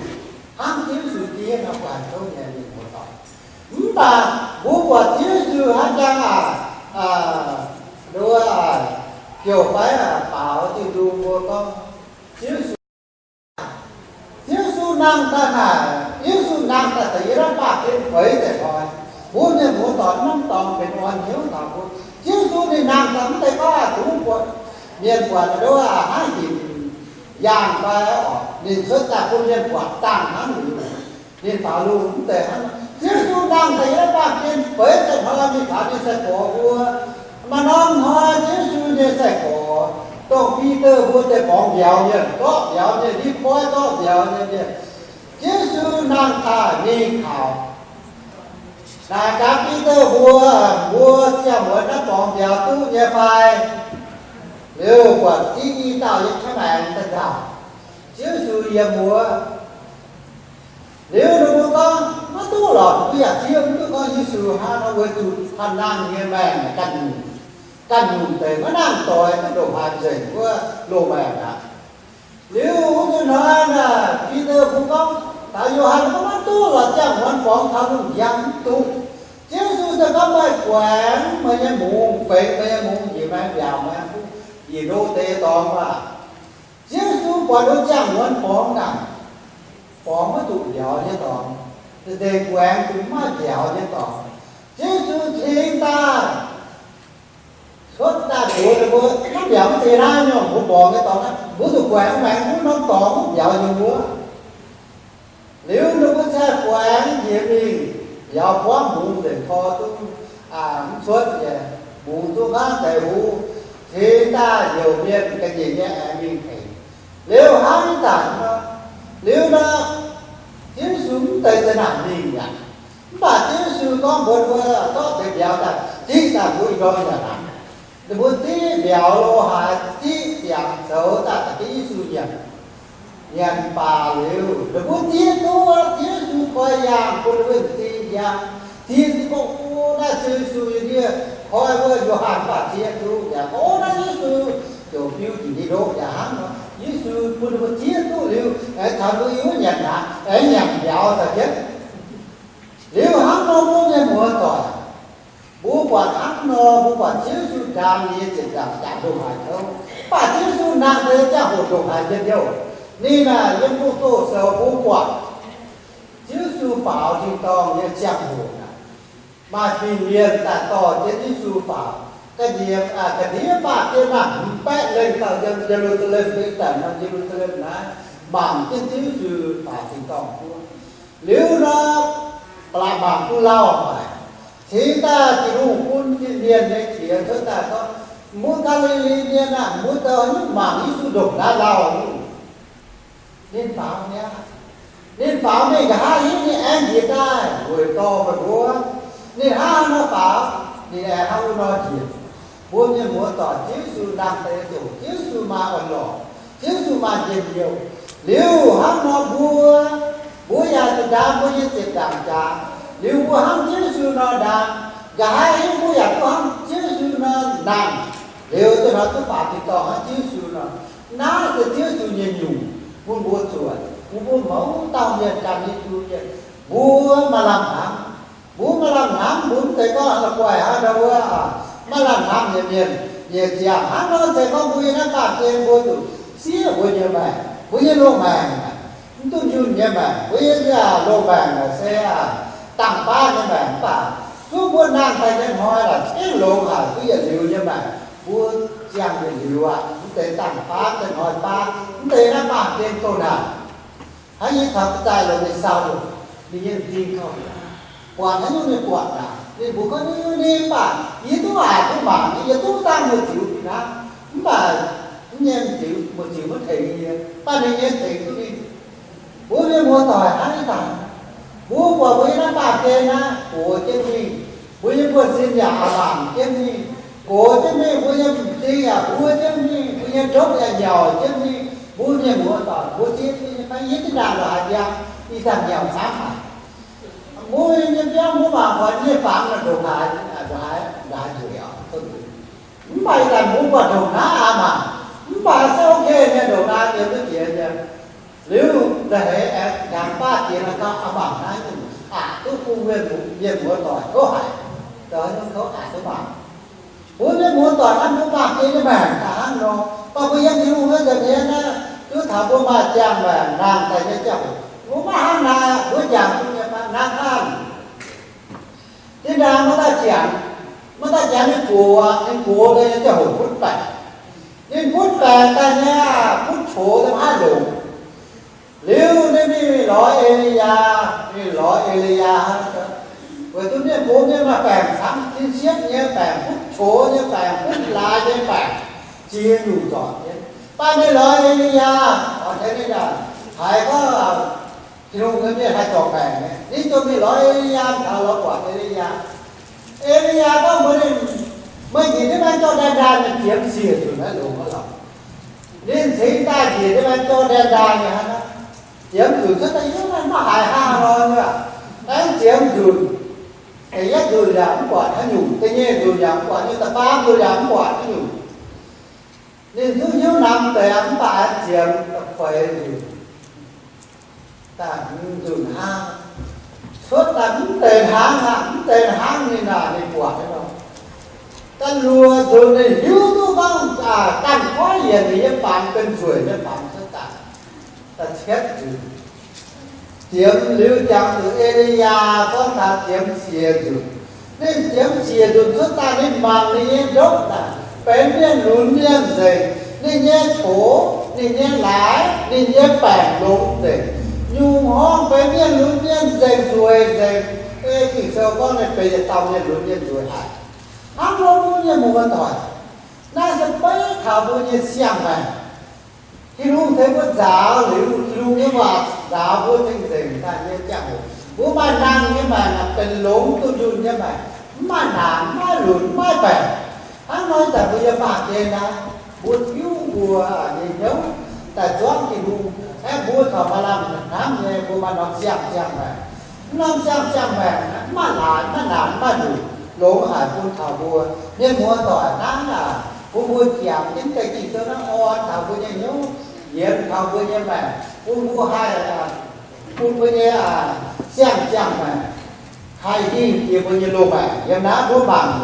hnangv Ziouv Yesu diev nor, guangc kouv nyei, mienh muoz-doic. Mv baac mbuo buatc Ziouv Yesu hnangv jang aac, aa, nduov, ziouc fai aac baaux Tin-Hungh mbuo gorngv, Ziouv Yesu, Ziouv Yesu nangh daaih naaic, Ziouv Yesu nangh daaih da'yietv naaiv baamh gen feix deix hnoi, mbuo mienh muoz-doic mv norm dorngx benx orn hnyouv taux mbuo. Ziouv Yesu ninh nangh daaih mv deix gorngv aac, dungx buatc mienh buatc nduov aac, hnangv hinc yaangh fai oc, ninh cuotv daaih bun mienh buatc dangh hnangv liuz. Ninh faaux lungh mv deix hnangv nor. Ziouv Yesu nangh daaih yiem baamh gen feix deix hnoi, ninh faaux ninh sai-gorx mbuo. Maaih norm hnoi Ziouv Yesu nyei sai-gorx, dongh Bide mbuo deix borngz mbiauz mienh, zorqv mbiauz mienh, hiuv koiv zorqv mbiauz nyei mienh, Ziouv Yesu nangh daaih mingh kaux, naaic gaax Bide mbuo, mbuo ziangh muonz naaiv borngz mbiauz duqv nyei fai? Liuz buatc ziex nyei dauh yiem camv maengx daaih nzauh. Ziouv Yesu yiem wuov. Liuz ninh mbuo gorngv, maiv duqv lorqc, mbuo yaac zieqv mv duqv gorngv Yesu hnangv nor, weic zuqc taux nangh nyei maengc ganh nyungc, ganh nyungc deix maiv nangh doix duqv ndongc haaix nzengc wuov loz-maengc aqv. Liuz wuov nzunc hnoi naaic, Bide mbuo gorngv taux Yo^han, gorngv, maiv duqv lorqc, ziangh muonz borngz taux lungh njang mv duqv. Ziouv Yesu se gorngv, meih guaengx meih nyei mungz, fengx meih nyei mungz njiec maengx mbiaauc, meih aengx bun njiec ndoqv deix dorngx maah. Ziouv Yesu buatc nduov ziangh muonz borngz naaic, borngz maiv zuqc mbiauz nyei dorngx, za'gengh guaengx zuqc maiv maaih mbiauz nyei dorngx. Ziouv Yesu cingx daaih cuotv daaih mbuox ninh mbuo, maiv mbiauz mv zeiz naaiv nyungc mbuo borngz nyei dorngx naaiv, mbuo zuqc guaengx maengx wuov norm dorngx mv mbiauz nyei wuov. Liuz ninh mbuo sai guaengx njiec mingh, mbiauz buangv mungz nzengc, tor zungv mv cuotv nyei, mungz zungv hngaqv deix huv. Cingx daaih heuc mienh ga'nyiec nyei aengx mingh tengx. Liuz hnangv ih zanc nor, liuz nor, Ziouv Yesu mv deix za'naaic mingh aqv. Mv baac Ziouv Yesu gorngv mbuox mbuo zorqv deix mbiauz daaih ziqv daaih mbuo ih ndorm nyanc aqv. Ninh mbuo ziqv mbiauz lo haaix, ziqv ziangx zoux daaih taux Ziouv Yesu nyanc. Nyanc baac liuz, ninh mbuo zieqv duqv Ziouv Yesu koi yaangh bun ninh mbuo zieqv yangh. Zieqv duqv gorngv, o, naaiv Ziouv Yesu nyei ndiev. Koi wuov Yo^han baac zieqv duqv yaac gorngv, o, naaiv Yesu, ziouc biu njiec ndoqv yaac hnangv nor. Yesu bun ninh mbuo zieqv duqv liuz, aengx caux ninh mbuo yiem wuov nyanc aqv, aengx nyanc mbiauz daaih jienv. Liuz hnangv nor mbuo mienh muoz-doic, mbuo buatc hnangv nor, mbuo buatc Ziouv Yesu ndaam nyei ziepc nzaangc jaax ndongc haaix kouv. Mv baac Ziouv Yesu nangh deix ziangh hoc ndongc haaix njien-youh. Ninh aah, yiem Gong-Zoh sou mbuo buatc Ziouv Yesu faaux tin-dorngh nyei ziangh hoc naaic, maaih fin-mienh daaih dorh jienv Yesu faaux. Ga'nyiec, aa, ga'ndiev baamh gen maaih hmz baeqv lengh dauh yiem Ye^lu^saa^lem, mbuo ih zanc nor Ye^lu^saa^lem naaiv, mangc jienv Ziouv Yesu faaux tin-dorngh wuov. Liuz nor, ba'laqc mangc duqv lauh haic. Cingx daaih Tin-Hungh bun fin-mienh nyei qiex cuotv daaih gorngv, mbuo Gaa^li^li Mienh aah, mbuo zoux haaix nyungc mangc Yesu ndongc naaiv lauh nyungc? Ninh faaux mi'aqv. Ninh faaux mingh nqa'haav hingv ninh aengx njiec daaih weic dorh meih mbuo. Ninh hnangv haaix nor faaux, ninh aengx hnangv wuov nor njiec. Mbuo mienh muoz-doic, Ziouv Yesu nangh deix ziouc Ziouv Yesu maaih orn-lorqc, Ziouv Yesu maaih njien-youh. Liuz hnangv nor mbuo, mbuo yaac zuqc ndaam mbuo nyei ziepc nzaangc jaax. Liuz mbuo hnangv Ziouv Yesu nor ndaam, nqa'haav hingv mbuo yaac duqv hnangv Ziouv Yesu nor nangh. Liuz zinh hnoi duqv faaux tin-dorngh hnangv Ziouv Yesu nor. Naaiv se Ziouv Yesu nyei nyungc bun mbuo zuotc, bun mbuo mouz dauh mienh, ganh nyei Iu-Mienh, Mbuo maaih lamh hnamv. Mbuo maaih lamh hnamv, mbuo mv zeiz gorngv la'guaih hnangv ndau wuov, maaih lamh hnamv nyei mienh, nyei ziangh hnangv nor, se gorngv mbuo yiem naaiv baamh gen mbuo zuqc siev mbuo nyei maengc, mbuo nyei loz-maengc, mv duqv njunh nyei maengc, mbuo nyei loz-maengc se dangh baav nyei maengc. Mv baac zungv mbuo nangh daaih nyei hnoi naaic za'gengh longx haic, mbuo yietc liuz nyei maengc, mbuo ziangh yietc liuz aqv. Mv deix dangh baav, deix hnoi baav, mv deix naaiv baamh gen doh naanc. Hnangv yie taux daaih lorqc, ninh sau, ninh nyei m'zing kouv, buatc haaix nyungc ninh buatc naaic, ninh mbuox gorngv, Ninh mv baac yie duqv aqc duqv mangc, yie duqv dangh muoz-ziux fih hnangv. Mv baac mv nyei ziux, muoz-ziux maiv tengx yie, mv baac ninh nyei tengx duqv ninh. Mbuo mienh muoz-doic hnangv naaiv dangh, mbuo buatc mbuo nyei naaiv baamh gen naaiv gox jienv mingh, mbuo nyei buonv-sin yaac a'maanc jienv mingh, gox jienv mingh, mbuo nyei m'zing yaac mbuo jienv mingh, mbuo nyei ndopv yaac nyauc jienv mingh. Mbuo mienh muoz-doic, mbuo zieqv jienv nyei fai? Yie zinh ndaangc la'haiz ndiangx, ih zanc nyauc camv haic. Mbuo nyei biauv mbuo mangc buatc nyei fangx naaic ndongc haaix, ndongc haaix, ndongc haaix nzueic oc. Mv baac ih zanc mbuo buatc ndongc naaiv aqv maah. Mv baac se ok nyei, ndongc naaiv yiem duqv jiex nyei. Liuz nzauh heix aengx hnyangx baav jiex naaiv gauh a'maanc naaiv nyungc aqc duqv bun mienh, mienh muoz-doic kouv haic. Zoux haaix nyungc kouv aqc duqv maah. Mbuo mienh muoz-doic hnangv, mbuo maaih jiex nyei maengc daaih hnangv nor, mv baac mbuo yiem Tin-Hungh wuov nza'hmien naaiv, duqv taux mbuo maaih ziangh maengc nangh daaih nyei ziangh hoc, mbuo maiv hnangv naaiv, mbuo jangx duqv nyei fai? Hnangv naaiv, zinh ndaangc maiv daaih jangx, maiv daaih jangx ninh gox, ninh gox daaih nyei ziangh hoc butv baengc. Ninh butv baengc daaih nyei aqv, butv cox daaih maiv haih longx. Liuz ninh mingh lorz E^li^yaa, ninh lorz E^li^yaa hnangv, weic zuqc mienh gox mienh maaih baengc camv, sin siepv nyei baengc, butv cox nyei baengc, butv laaix nyei baengc, ziex nyungc zorpc nyei. Mv baac ninh lorz E^li^yaa, oix tengx ninh haiz gorngv Tin-Hungh nyei mienh haih zorc baengc nyei. Ninh ziouc mingh lorz E^li^yaa, taux lorz buatc E^li^yaa. E^li^yaa gorngv mbuox ninh, Meih njiec jienv naaiv jorng ndaanh ndaanh, ninh ziemx siec nzunc naaiv longx aqv lorqc. Ninh cingx daaih njiec jienv naaiv jorng ndaanh ndaanh nyei hnangv, ziemx nzunc cuotv daaih yiem naaiv maiv haiz hnangv nor, aengx ziemx nzunc. Da'yietv nzunc yaac mv buatc haaix nyungc, da'nyeic nzunc yaac mv buatc, da'faam nzunc yaac mv buatc haaix nyungc. Ninh duqv hiuv namx deix, mv baac ziemx da'feix nzunc, da'hmz nzunc hnangv, cuotv daaih mv deix hnangv aqv, mv deix hnangv ninh naaic, ninh buatc nyei nor. Da'luoqc nzunc ninh hiuv duqv gorngv ganh goiv yienc ninh nyei fangx benx nzueic nyei fangx cuotv daaih. Da'cietv nzunc, ziemx liuz jangx zuqc E^li^yaa gorngv taux ziemx siec nzunc. Ninh ziemx siec nzunc cuotv daaih, ninh mangc ninh nyei ndopv naaic benx mienh lunx mienh nzengc. Ninh nyei cox, ninh nyei laaix, ninh nyei baengc longx nzengc. Nyungc horngh benx mienh lunx mienh nzengc, nzueic nzengc. Ei Ging-Sou gorngv ninh benx yietc dauh mienh lunx mienh nzueic haic. Hnangv nor, mbuo mienh muoz-doic, naaiv se beiv taux mbuo nyei siang-maengc. Tin-Hungh tengx mbuo nzaaux liuz, Tin-Hungh nyei waac nzaaux mbuo cing-nzengc daaih nyei ziangh hoc, mbuo maaih nangh nyei maengc, benx longx duqv njunh nyei maengc, mv maaih naanc, mv maaih lunc, mv maaih baengc. Hnangv nor, daaih mbuo yiem maanc gen naaiv, mbuo tiuv mbuo nyei hnyouv daaih zuangv Tin-Hungh, aeqv, mbuo corc maaih lamh hnamv nyei, mbuo maaih norm siang-ziangh maengc. Mv norm siang-ziangh maengc mv maaih laaix, mv maaih naanc, mv maaih lunc, longx haic bun taux mbuo mienh muoz-doic hnangv aac, bun mbuo jangx jienv deix Ging-Sou naaiv orn taux mbuo nyei hnyouv, yienx taux mbuo nyei maengc, bun mbuo haih, bun mbuo nyei siang-ziangh maengc haih hingh jiex mbuo nyei loz-maengc. Yiem naaiv mbuo mangc,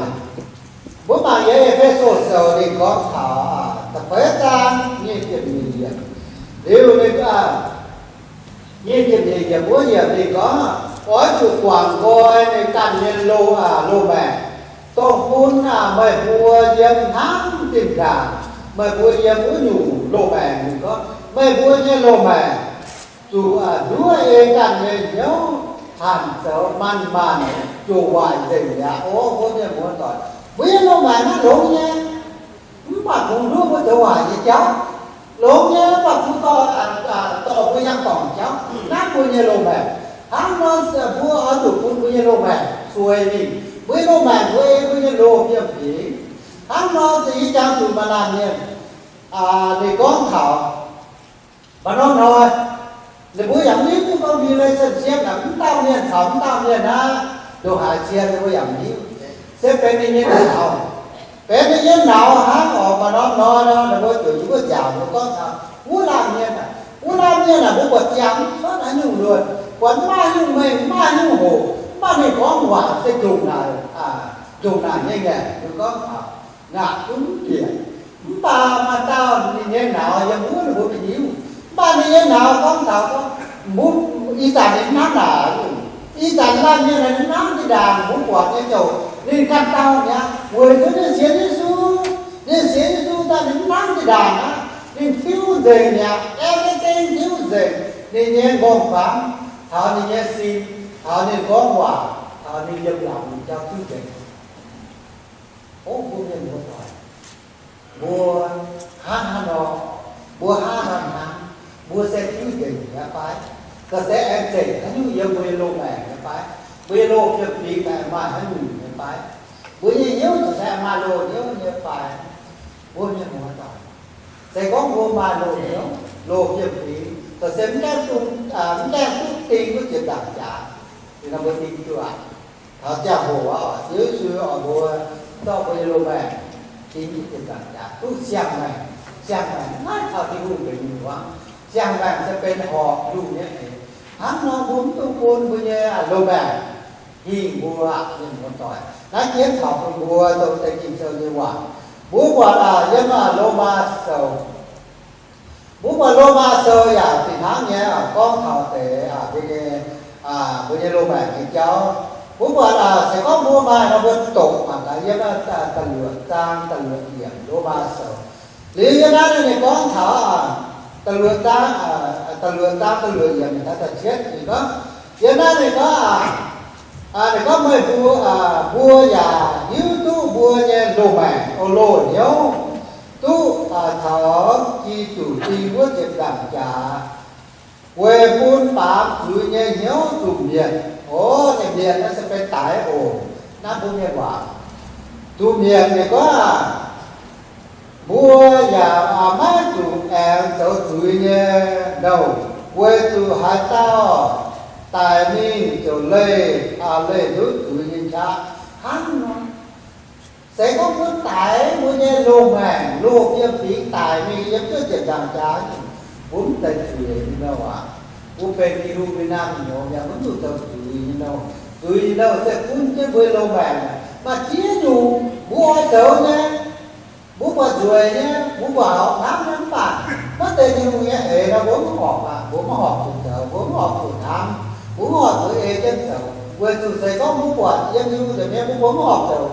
mbuo mangc yiem E^fe^so Sou ninh gorngv taux da'feix zaang nyic ziepc nyeic yiemc. Liuz ninh, nyic ziepc nyeic yiemc wuov yiemc ninh gorngv, Oix zuqc guangc nqoi meih ganh nyei loz, loz-maengc, dongh bun meih mbuo yiem hnangv zinh ndaangc meih mbuo yiem wuov nyungc loz-maengc. Ninh gorngv meih mbuo nyei loz-maengc zuqc nduov ei ganh nyei hnyouv hanc zoux, manc-manc ziouc waaic nzengc mi'aqv. O mbuo mienh muoz-doic, mbuo nyei loz-maengc naaiv longx nyei. Mv baac kungx nduov mbuo zoux waaic nyei jauv. Longx nyei, mv baac kungx dorh, dorh mbuo yangh dorngc jauv. Naaiv mbuo nyei loz-maengc hnangv nor, mbuo oix zuqc bun mbuo nyei loz-maengc sueih mingh. Mbuo nyei loz-maengc mbuo ei mbuo nyei loz fiem-fingx. Hnangv nor, yie jangx zuqc maaih laanh mienh, ninh gorngv taux maaih norm hnoi, ninh mbuo yaac mv hiuv duqv gorngv relationship naaic mv dauh mienh caux mv dauh mienh naaiv ndongc haaix cien, ninh mbuo yaac mv hiuv. Se benx ninh nyei nauz, benx ninh nyei nauz hnangv oc. Maaih norm hnoi nor, ninh mbuo ziouc yiem wuov nziaauc mbuo gorngv taux wuov laanh mienh aah, wuov laanh mienh aah, mbuo buatc ziangh mv cuotv haaix nyungc luonc. Buatc mv maaih nyungc mengh, mv maaih nyungc hoqc, mv baac ninh gorngv waac se ndongc naaic, ndongc naaic nyei ngaengc, ninh gorngv taux ngaatc zungv bieqc. Mv baac maaih dauh ninh nyei nauz yiem wuov ninh mbuo maiv hiuv. Mv baac ninh nyei nauz gorngv taux gorngv, mbuo, ih zanc ninh hnangv naaic, ih zanc laanh mienh ninh hnangv zinh ndaangc mbuo buatc nyei ziouc ninh ganh dauh mi'aqv. Weic zuqc ninh sienx Yesu, ninh sienx Yesu daaih ninh hnangv zinh ndaangc aqv. Ninh tiuv nzengc mi'aqv, everything tiuv nzengc. Ninh nyei m'nqorngv-famv, taux ninh nyei sin, taux ninh gorngv waac, taux ninh yiem laangz ninh jauv tiuv nzengc. O mbuo mienh muoz-doic, mbuo hnangv haaix nor, mbuo hnangv haaix nor hnangv, mbuo se tiuv nzengc nyei fai? Ga'sie aengx zeic haaix nyungc yiem mbuo nyei loz-maengc nyei fai? Mbuo nyei loz fiem-fingx aengx maaih haaix nyungc nyei fai? Mbuo nyei hnyouv zuqc se maaih loz-hnyouv nyei fai? Mbuo mienh muoz-doic, se gorngv mbuo maaih loz-hnyouv, loz fiem-fingx, ga'sie mv gaengh duqv, mv gaengh duqv ding wuov ziepc nzaangc jaax, liuz nor mbuo ding duqv aqv. Taux ziangh hoc aqv, Ziouv Yesu oix mbuo zorqv mbuo nyei loz-maengc ding wuov ziepc nzaangc jaax, duqv siang-maengc. Siang-maengc maiv taux Tin-Hungh benx mienh muangx. Siang-maengc se benx horpc Tin-Hungh nyei eix. Hnangv nor mbuo mv dungx bun mbuo nyei loz-maengc hingh mbuo aqv, mienh muoz-doic. Naaiv jienv taux bun mbuo dongh deix Ging-Sou nyei waac. Mbuo buatc yiem Lomaa Sou, mbuo buatc Lomaa Sou yaac fih hnangv nyei gorngv taux deix mbuo nyei, mbuo nyei loz-maengc nyei jauv. Mbuo buatc se gorngv mbuo maaih nor mbuo doqc mangc gaax yiem da'luoqc zaang da'luoqc yiemc Lomaa Sou. Liuz yiem naaiv ninh gorngv taux da'luoqc zaang, da'luoqc zaang da'luoqc yiemc da'cietv ninh gorngv, yiem naaiv ninh gorngv, ninh gorngv meih mbuo, mbuo yaac hiuv duqv mbuo nyei loz-maengc, o, loz-hnyouv duqv caux Giduc ding wuov ziepc nzaangc jaax, weic bun baamz zuiz nyei hnyouv zuqc mietc. O, nyei mietc naaiv se benx daix oc. Naaiv mbuo mienh waac, zuqc mietc ninh gorngv, mbuo yaac maiv zuqc aengx zoux zuiz nyei nouh, weic zuqc haaix dauh daic mingh ziouc leih, leih ndutv zuiz nyei qaqv. Hnangv nor, se gorngv mbuo daix mbuo nyei loz-maengc, loz fiem-fingx daic mingh yiem zuoqv ziepc nzaangc jaax, mbuo mv zeiz zuiz nyei nouh aqv. Mbuo benx Tin-Hungh mingh naamh nyouz yaac mv zuqc zoux zuiz nyei nouh. Zuiz nyei nouh se gunv jienv mbuo nyei loz-maengc. Maaih ziex nyungc mbuo oix zoux nyei, mbuo buatc nzueic nyei, mbuo buatc horpc hnamv nyei, mv baac maiv zeiz Tin-Hungh nyei eix nor, mbuo mv horpc aqv. Mbuo mv horpc zuqc zoux, mbuo mv horpc zuqc hnamv, mbuo mv horpc zuqc ei jienv zoux. Weic zuqc se gorngv mbuo buatc yiem Tin-Hungh nza'hmien, mbuo mbuo mv horpc zoux.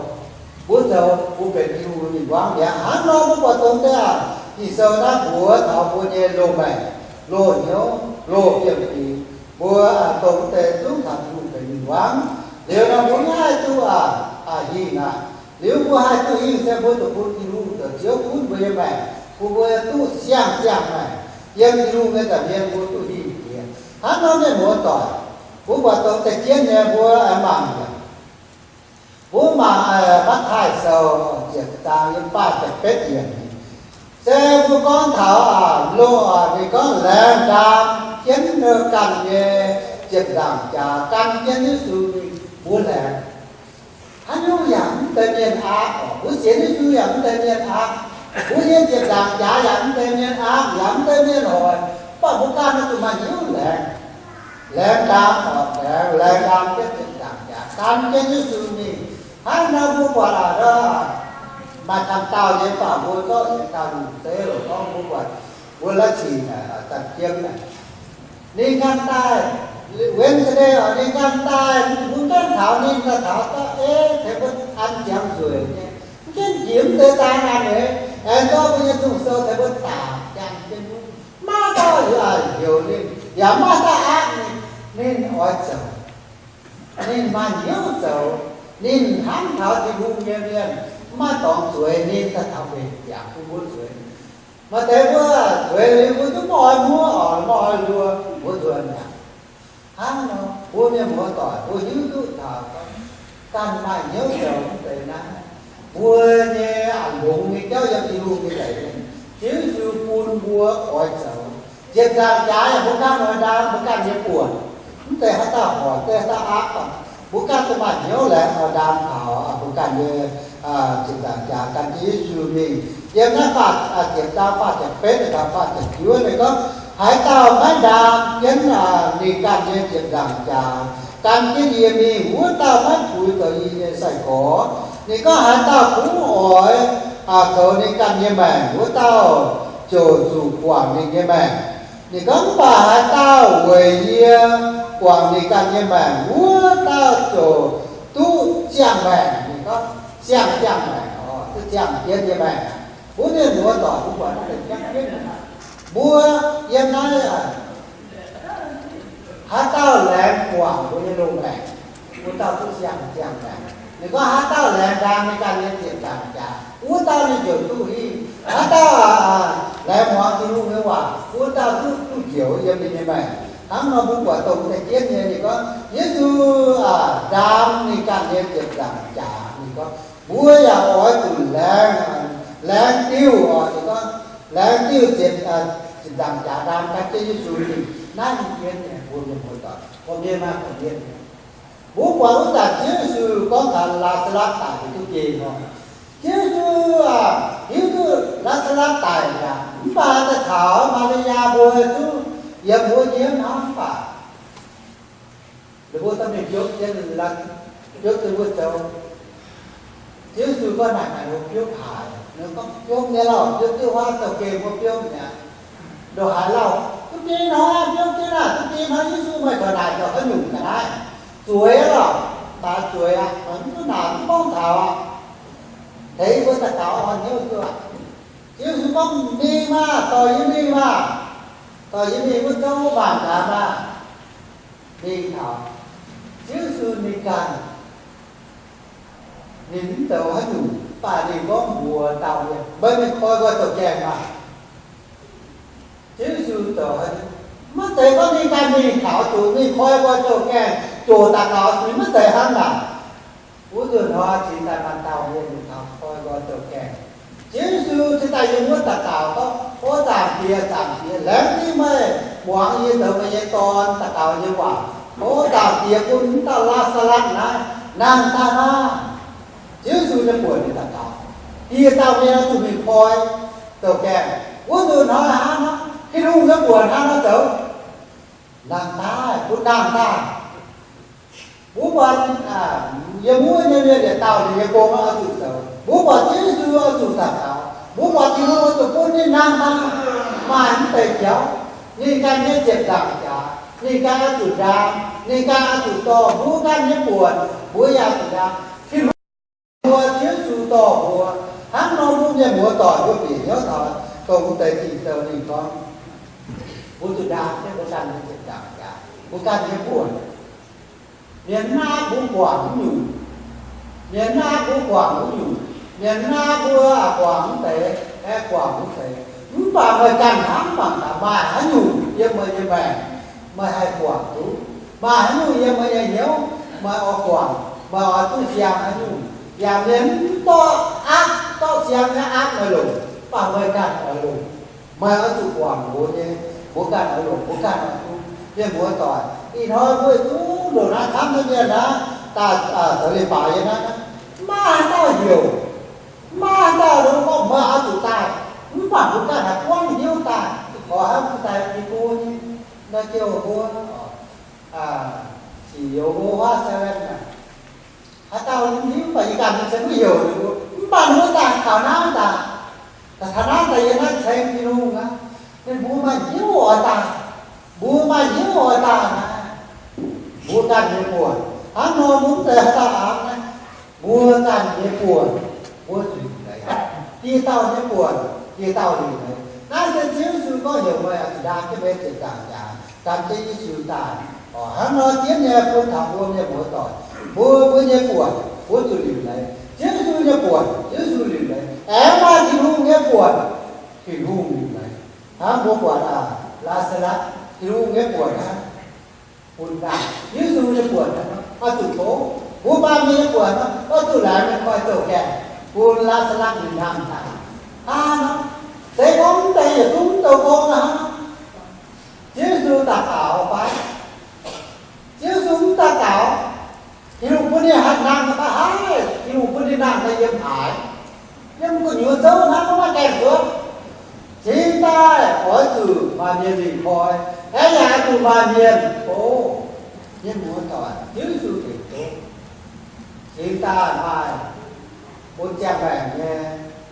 Mbuo zoux, mbuo benx Tin-Hungh nyei mienh muangx mi'aqv. Hnangv nor mbuo buatc dongh deix Ging-Sou naaiv mbuox taux mbuo nyei loz-maengc, loz-hnyouv, loz fiem-fingx, mbuo dongh deix zungv taux Tin-Hungh benx mienh muangx. Liuz nor mbuo mv haih duqv hingh aqv. Liuz mbuo haih duqv hingh se mbuo zuqc bun Tin-Hungh zoux Ziouv gunv mbuo nyei maengc, bun mbuo duqv siang-ziangh maengc. Yiem Tin-Hungh nyei nza'hmien mbuo duqv hingh jiex. Hnangv nor mienh muoz-doic, mbuo buatc dongh deix jienv nyei mbuo aengx mangc yaac Mbuo mangc Matv^taai Sou ziepc zaang yiem faah ziepc betv yiemc. Se mbuo gorngv taux loz, ninh gorngv laengz ndaam jienv ganh nyei ziepc nzaangc jaax gan jienv Yesu mingh. Mbuo laengz haaix nyungc yaac mv deix mienh aapv oc. Mbuo sienx Yesu yaac mv deix mienh aapv. Mbuo nyei ziepc nzaangc jaax yaac mv deix mienh aapv, yaac mv deix mienh hoic. Mv baac mbuo ganh naaiv zuqc maaih hnyouv laengz, laengz ndaam oc, laengz, laengz ndaam jienv ziepc nzaangc jaax gan jienv Yesu mingh. Hnangv nor mbuo buatc aac, maaih camv dauh nyei, mv baac mbuo zorqv yietc dauh nyungc zeiv loc gorngv mbuo buatc, mbuo lav cing naaic, zanc jiem naaic, ninh ganh daaih, Wednesday oc, ninh ganh daaih, mbuo gaengh taux ninh daaih taux, gorngv, Ei, tengx mbuo an ziangx nzueic nyei, mv gaengh jiex mv deix daaih naaic, aengx zorqv mbuo nyei Ging-Sou tengx mbuo daaih gan jienv, maiv dauh heuc ninh, yaac maiv dauh aapv ninh. Ninh oix zoux, ninh maaih hnyouv zoux, ninh hnamv taux Tin-Hungh nyei mienh, maiv dorngx zueiz ninh daaih taux mbenc ziangx bun mbuo zueiz. Maaih deix mbuo zueiz liuz mbuo zungv maiv oix muov oc, maiv oix nduov, mbuo nzuonx mi'aqv. Hnangv nor, mbuo mienh muoz-doic mbuo hiuv duqv taux gorngv ganh maaih hnyouv zoux mv deix naaiv, mbuo nyei a'hneiv longx nyei jauv yiem Tin-Hungh nyei leiz, Ziouv Yesu bun mbuo oix zoux. Ziepc nzaangc jaax yaac mbuo ganh oix ndaam mbuo ganh nyei buonc. Mv zeiz haaix dauh hoic, mv zeiz haaix dauh aapv aqv. Mbuo ganh duqv maaih hnyouv laengz oix ndaam taux mbuo ganh nyei ziepc nzaangc jaax gan jienv Yesu mingh. Yiem naaiv faah, ziepc zaang faah ziepc betv taux faah ziepc juov ninh gorngv, Haaix dauh maiv ndaam jienv ninh ganh nyei ziepc nzaangc jaax, gan jienv yie mingh, wuov dauh maiv puix zoux yie nyei sai-gorx. Ninh gorngv, haaix dauh kungx oix zoux ninh ganh nyei maengc, wuov dauh ziouc zuqc guangc ninh nyei maengc. Ninh gorngv, mv baac haaix dauh weic yie guangc ninh ganh nyei maengc, wuov dauh ziouc duqv ziangh maengc. Ninh gorngv, ziangh, ziangh maengc, duqv ziangh jienv nyei maengc. Mbuo mienh muoz-doic, mbuo buatc naaiv deix jangv jienv, mbuo yiem naaiv, haaix dauh laengz guangc mbuo nyei loz-maengc, wuov dauh duqv ziangh, ziangh maengc. Ninh gorngv, haaix dauh laengz ndaam ninh ganh nyei ziepc nzaangc jaax, wuov dauh ninh ziouc duqv hingh. Haaix dauh laengz muangx Tin-Hungh nyei waac, wuov dauh duqv, duqv njoux yiem ninh nyei maengc. Hnangv nor mbuo buatc dongh deix jienv nyei, ninh gorngv Yesu ndaam ninh ganh nyei ziepc nzaangc jaax. Ninh gorngv mbuo yaac oix zuqc laengz, laengz diuh, ninh gorngv, laengz diuh ziepc, ziepc nzaangc jaax ndaam gan jienv Yesu mingh. Naaiv nyei jienv nyei, mbuo mienh muoz-doic, gorngv mienh maah, gorngv mienh. Mbuo buatc wuov zanc Ziouv Yesu gorngv taux Laa^saa^latv daic duqv geh nor, Ziouv Yesu hiuv duqv Laa^saa^latv daic mi'aqv, mv baac daaih taux Maa^li^yaa mbuo zungv yiem wuov nyei hnangv. Mv baac ninh mbuo dorh mingh biopv jienv, biopv jienv wuov zoux. Ziouv Yesu gorngv naaic gaax ninh mbuo, biopv haaix? Ninh gorngv, biopv nyei lauh, biopv diuv huaav zouh gengh mbuo biopv mi'aqv. Ndongc haaix lauh? Duqv deix hnoi biopv jienv aqv. Duqv deix hnoi Yesu meih corc naaic taux haaix nyungc ga'naaiv? Zueiz aqv lorqc. Mv baac zueiz aqv, mv duqv naaic, mv gorngv taux aqv. Tengx mbuo daux gaux orn hnyouv duqv aqv. Ziouv Yesu gorngv, mingh maah, dorh yie mingh maah, dorh yie mingh wuov zouv maanc gaax maah. Mingh taux, Ziouv Yesu ninh ganh, ninh mv zoux haaix nyungc, mv baac ninh gorngv mbuox dauh mienh, meih mingh koi nqoi zoux gaengh maah. Ziouv Yesu zoux haaix nyungc? Maiv zeiz gorngv ninh ganh mingh taux zuqc mingh koi nqoi zoux gaengh, ziouc daux gaux, ninh maiv zeiz hnangv naaic. Wuov nzunc hnoi cingx daaih maaih dauh mienh mingh taux koi nqoi zoux gaengh. Ziouv Yesu cingx daaih yiem wuov daux gaux gorngv, O Zaangc Diex, Zaangc Diex, laengz zingh meih muangx yie zoux meih nyei dorn daux gaux nyei waac. O Zaangc Diex, bun wuov dauh Laa^saa^latv naaiv nangh daaih maah. Ziouv Yesu nyei buonc ninh daux gaux, dieh dauh mienh oix zuqc mingh koi zoux gaengh. Wuov nzunc hnoi hnangv nor, Tin-Hungh nyei buonc hnangv nor zoux, nangh daaih, bun nangh daaih. Mbuo buatc yiem wuov nyei mienh yietc dauh ninh nyei gong oix zuqc zoux. Mbuo buatc Ziouv Yesu oix zuqc daux gaux. Mbuo buatc Tin-Hungh oix zuqc bun ninh nangh daaih. Maaih mv deix jauv, ninh ganh nyei ziepc nzaangc jaax, ninh ganh oix zuqc ndaam, ninh ganh oix zuqc dorh mbuo ganh nyei buonc, mbuo yaac zuqc ndaam. Tin-Hungh mbuo, Ziouv Yesu dorh mbuo. Hnangv nor mbuo mienh muoz-doic mbuo bieqc hnyouv taux dongh wuov deix Ging-Sou ninh gorngv, mbuo zuqc ndaam jienv mbuo ganh nyei ziepc nzaangc jaax, mbuo ganh nyei buonc. Mienh mv naaiv mbuo guangc haaix nyungc, mienh mv naaiv mbuo guangc haaix nyungc, mienh mv naaiv mbuo guangc mv deix, aengx guangc wuov deix. Mv baac meih ganh hnangv mangc gaax, maaih haaix nyungc yiem meih nyei maengc meih haih guangc duqv? Maaih haaix nyungc yiem meih nyei hnyouv meih oix guangc, meih oix duqv siang haaix nyungc? Yaac mienh mv dorh aapv, dorh siang nyei aapv meih longc, mv baac meih ganh oix longc. Meih oix zuqc guangc mbuo nyei, mbuo ganh oix longc, mbuo ganh oix duqv. Mienh muoz-doic, ih hnoi mbuo zungv ndongc naaiv camv nyei mienh naaiv, daaih zoux leiz-baaix nyei naaiv, mv maaih haaix dauh heuc, mv maaih haaix dauh gorngv meih oix zuqc daaih. Mv baac mbuo ganh haih buangv hnyouv daaih, oix hnamv daaih Tin-Hungh nyei, naaiv jouh mbuo, sic youz mbuo huaav se ven naaic. Haaix dauh hiuv baac yie ganh se maiv heuc ninh mbuo, mv baac ninh mbuo daaih taux naaiv daaih, daaih taux naaiv daaih yiem naaiv ceng Tin-Hungh aqv. Ninh mbuo maaih hnyouv oix daaih, mbuo maaih hnyouv oix daaih naaiv, mbuo ganh nyei buonc. Hnangv nor mbuo mv zeiz haaix dauh aqv naaiv, mbuo ganh nyei buonc, mbuo zuqc liuc leiz. Dieh dauh nyei buonc, dieh dauh liuc leiz. Naaiv se Ziouv Yesu gorngv heuc meih oix zuqc ndaam jienv meih ziepc nzaangc jaax, gan jienv Yesu daaih. Hnangv nor jienv nyei bun taux mbuo mienh muoz-doic, mbuo, mbuo nyei buonc, mbuo zuqc liuc leiz. Ziouv Yesu nyei buonc, Ziouv Yesu liuc leiz. Aengx maaih Tin-Hungh nyei buonc, Tin-Hungh liuc leiz. Hnangv mbuo buatc aac, Laa^saa^latv, Tin-Hungh nyei buonc hnangv, bun nangh. Yesu nyei buonc hnangv, oix zuqc tov. Mbuo baamh mienh nyei buonc hnangv, oix zuqc laengz mingh koi zoux gaengh, bun Laa^saa^latv ninh nangh daaih. Hnangv nor, se gorngv mv deix yietc zungv mv zoux gong hnangv. Ziouv Yesu daux gaux fai? Ziouv Yesu mv daux gaux. Tin-Hungh bun ninh hatc nangh daaih fai? Haiv, Tin-Hungh bun ninh nangh daaih yiem haaix? Yiem gu'nyuoz zouv hnangv, maiv maaih gaengh zuov. Cingx daaih oix zuqc maaih mienh mingh koi, aengx yaac zuqc maaih mienh tov. Mienh muoz-doic, Ziouv Yesu tengx tov, cingx daaih maaih bun ziangh maengc nyei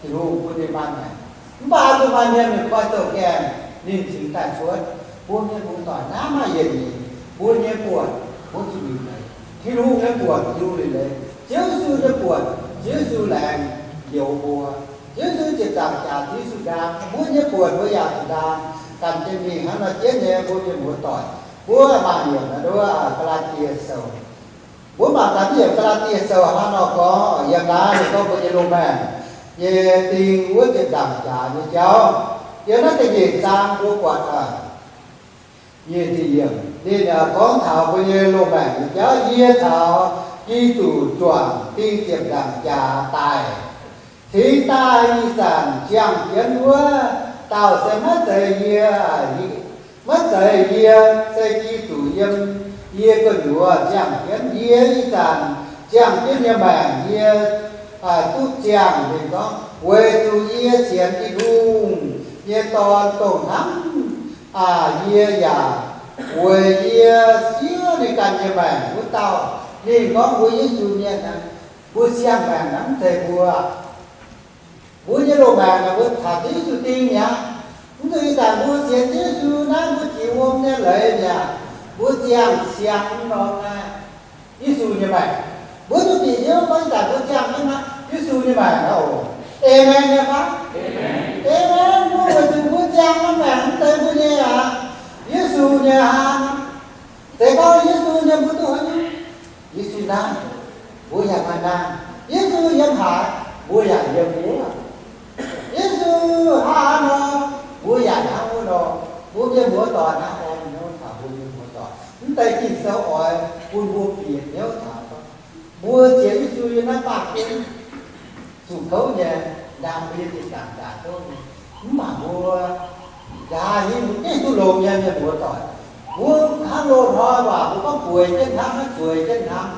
Tin-Hungh bun ninh maaih maengc. Mv baac zuqc maaih mienh mingh koi zouv gaengh, ninh cingx daaih cuotv. Mbuo mienh muoz-doic, naaiv maaih yietc nyungc mbuo nyei buonc, mbuo zuqc liuc leiz. Tin-Hungh nyei buonc, Tin-Hungh liuc leiz. Ziouv Yesu nyei buonc, Ziouv Yesu laengz njoux mbuo. Ziouv Yesu ziepc nzaangc jaax, Ziouv Yesu ndaam. Mbuo nyei buonc mbuo yaac zuqc ndaam. Ganh jienv mingh hnangv nor jienv nyei, mbuo mienh muoz-doic, mbuo mangc yiem naaiv Gaa^laa^die Sou. Mbuo mangc gaax yiem Gaa^laa^die Sou hnangv nor gorngv, yiem naaiv ninh gorngv mbuo nyei loz-maengc nyei ding wuov ziepc nzaangc jaax nyei jauv. Yiem naaiv da'nyeic zaang mbuo buatc aqv. Nyeic ziepc yiemc ninh gorngv taux mbuo nyei loz-maengc nyei jauv. Yie caux Giduc juangc ding ziepc nzaangc jaax daic. Cingx daaih ih zanc ziangh jienv wuov dauh se maiv zeiz yie, maiv zeiz yie, se Giduc yiem yie gu'nyuoz ziangh jienv. Yie ih zanc ziangh jienv nyei maengc yie duqv ziangh, ninh gorngv, weic zuqc yie sienx Tin-Hungh nyei Dorn dongh hnamv yie yaac weic yie siev ninh ganh nyei maengc wuov dauh. Ninh gorngv mbuo Yesu mienh aqv, mbuo siang-maengc hnamv deix mbuo. Mbuo nyei loz-maengc naaic mbuo caux Ziouv Yesu ding mi'aqv. Mv baac ih zanc mbuo sienx Ziouv Yesu naaiv, mbuo jiex wuom nyei leiz mi'aqv. Mbuo ziangh siang norm naaiv Yesu nyei maengc. Mbuo duqv bieqc hnyouv gorngv ih zanc mbuo ziangh jienv naaiv Yesu nyei maengc aqv oc. Aamen nyei fai? Aamen. Mbuo weic zuqc mbuo ziangh naaiv maengc mv zeiz mbuo nyei aqv. Yesu nyei hnangv. Se gorngv Yesu nyei, mbuo duqv haaix nyungc? Yesu naaiv, mbuo yaac maaih naaiv. Yesu yiem haaix, mbuo yaac yiem wuov. Yesu hnangv haaix nor, mbuo yaac hnangv wuov nor. Mbuo mienh muoz-doic hnangv orn hnyouv taux mbuo mienh muoz-doic. Mv deix Ging-Sou oix bun mbuo bieqc hnyouv taux gorngv mbuo sienx Yesu yiem naaiv baamh gen zuqc kouv nyei, ndaam mbuo nyei zinh ndaangc zaqc kouv nyei. Mv baac mbuo nqa'haav hingv mbuo gengh duqv longx nyei, mienh muoz-doic. Mbuo hnangv loz-hnoi waac mbuo gorngv bueix jienv hnamv, maiv zueiz jienv hnamv,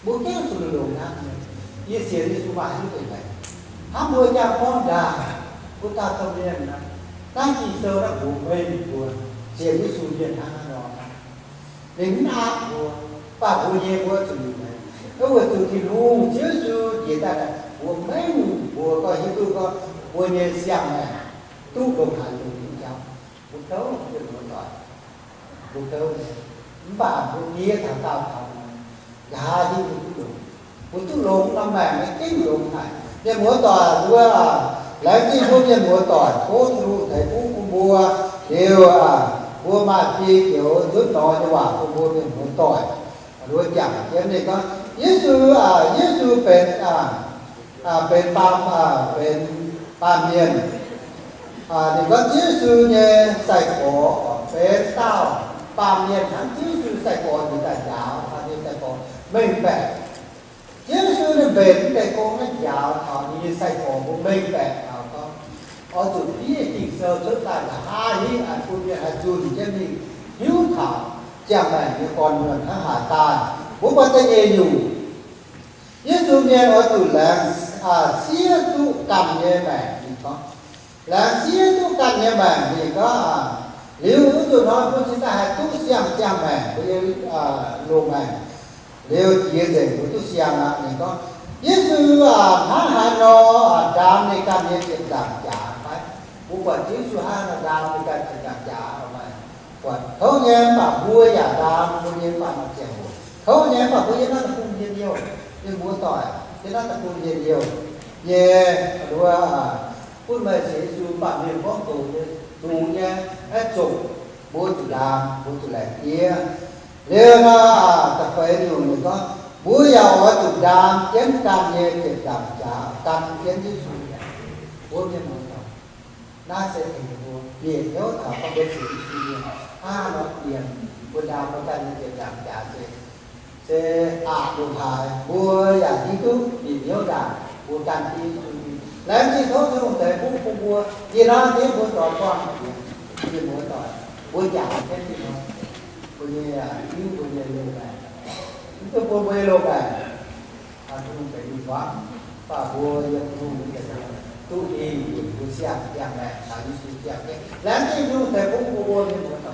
mbuo gengh zuqc longx hnamv nyei. Yie sienx Yesu maaih haaix nyungc benx maengc? Hnamv mbuo jangx gorngv ndaangc, mbuo dauh domh mienh naaiv, naaiv Ging-Sou naaiv mbuox meih mbuo, sienx Yesu mienh hnangv haaix nor. Ninh mv aapv mbuo, mv baac mbuo nyei mbuo zuqc liuc leiz. Weic zuqc Tin-Hungh Ziouv Yesu njiec daaih mbuox mengh mbuo gorngv hiuv duqv gorngv mbuo nyei siang-maengc duqv longx haaix nyungc nyei jauv. Mbuo kouv, mienh muoz-doic, mbuo kouv nyei. Mv baac mbuo diev taux daauh taux nqa'haav hingv mbuo duqv longx. Mbuo duqv longx norm maengc nyei gengh longx haic. Mienh muoz-doic, mbuo laengz zingh mbuo mienh muoz-doic tov Tin-Hungh ceix fuqv bun mbuo. Liuz, mbuo maaih biei joux nzutv nor nyei waac bun mbuo mienh muoz-doic. Mbuo jangx jienv ninh gorngv Yesu, Yesu benx, benx baamh, benx baamh mienh. Ninh gorngv Ziouv Yesu nyei sai-gorx benx dauh baamh mienh hnangv Ziouv Yesu sai-gorx njiec daaih njaaux ninh nyei sai-gorx mengh baeqc. Ziouv Yesu ninh mbenc mv deix gong naaiv njaaux taux ninh nyei sai-gorx mbuo mengh baeqc taux gorngv, oix zuqc fiev Ging-Sou cuotv daaih nqa'haav hingv bun mienh haih nzunc jienv mingh hiuv taux ziangh maengc nyei gorn-nyuonh hnangv haaix daaih. Mbuo buatc da'nyeic nyungc, Yesu mienh oix zuqc laengz siev duqv ganh nyei maengc, ninh gorngv. Laengz siev duqv ganh nyei maengc, ninh gorngv, liuz wuov nzunc hnoi mbuo cingx daaih haih duqv siang-ziangh maengc, mbuo nyei loz-maengc. Liuz jiex nzengc mbuo duqv siang aqv. Ninh gorngv, Yesu hnangv haaix nor ndaam ninh ganh nyei ziepc nzaangc jaax fai? Mbuo buatc Yesu hnangv haaix nor ndaam ninh ganh ziepc nzaangc jaax oc maah. Buatc kouv nyei, mv baac mbuo yaac ndaam mbuo nyei baamh maanc ziangh hoc. Kouv nyei, mv baac mbuo yiem naaiv deic-bung njien-youh, mienh muoz-doic, yiem naaiv deic-bung njien-youh nyei, wuov, butv meih sienx Yesu, mv baac mienh gorngv doqc nyei, zuqc nyei, aeqv, zuqc, mbuo zuqc ndaam, mbuo zuqc laengz jiex. Liuz nor, da'feix nyungc ninh gorngv, mbuo yaac oix zuqc ndaam jienv ganh nyei ziepc nzaangc jaax, gan jienv Yesu. Mbuo mienh muoz-doic, naaiv se tengx mbuo bieqc hnyouv taux gorngv mbuo sienx Yesu mienh hnangv haaix nor yiem, mbuo ndaam mbuo ganh nyei ziepc nzaangc jaax se, se aqc lungh haaix, mbuo yaac hiuv duqv bieqc hnyouv ndaangc mbuo ganh Yesu mienh. Laengz zingh tov Tin-Hungh ceix fuqv bun mbuo, ih hnoi diev mbuo zorc buangh jiex, mienh muoz-doic, mbuo jangx jienv ih hnoi, mbuo nyei hiuv, mbuo nyei loz-maengc, mv duqv bun mbuo nyei loz-maengc Tin-Hungh benx nyei hmuangv, mv baac mbuo yiem Tin-Hungh nyei za'eix. duqv dingh mbuo siang-ziangh maengc taux Yesu ziangh jienv. Laengz zingh Tin-Hungh ceix fuqv bun mbuo mienh muoz.